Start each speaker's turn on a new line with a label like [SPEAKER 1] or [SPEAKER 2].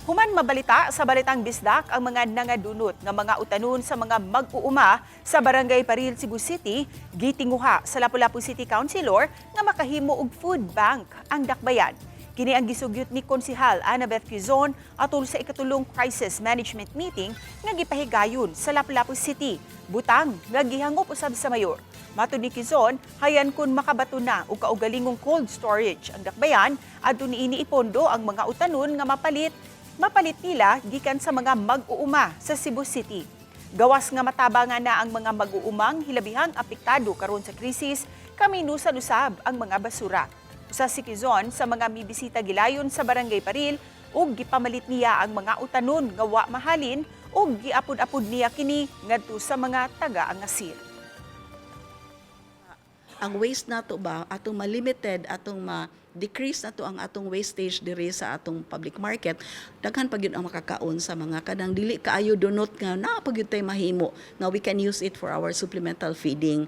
[SPEAKER 1] Human mabalita sa Balitang Bisdak ang mga nangadunot nga mga utanon sa mga mag-uuma sa Barangay Paril, Cebu City, gitinguha sa Lapu-Lapu City Councilor nga makahimo og food bank ang dakbayan. Kini ang gisugyot ni Konsihal Annabeth Quizon atol sa ikatulong crisis management meeting nga gipahigayon sa Lapu-Lapu City. Butang nga gihangop usab sa mayor. Matud ni Quizon, hayan kun makabato na og kaugalingong cold storage ang dakbayan, adto niini ipondo ang mga utanon nga mapalit mapalit nila gikan sa mga mag-uuma sa Cebu City. Gawas nga matabangan na ang mga mag-uumang hilabihang apektado karon sa krisis, kaminusan usab ang mga basura. Usa si Quizon sa mga mibisita gilayon sa Barangay Paril ug gipamalit niya ang mga utanon nga wa mahalin ug giapod-apod niya kini ngadto sa mga taga-Angasil.
[SPEAKER 2] Ang waste nato ba, atong ma-limited, atong ma-decrease nato ang atong wastage diri sa atong public market, daghan pa gyud ang makakaon sa mga kanang dili kaayo dunot nga naa pa gyud tay mahimo nga we can use it for our supplemental feeding.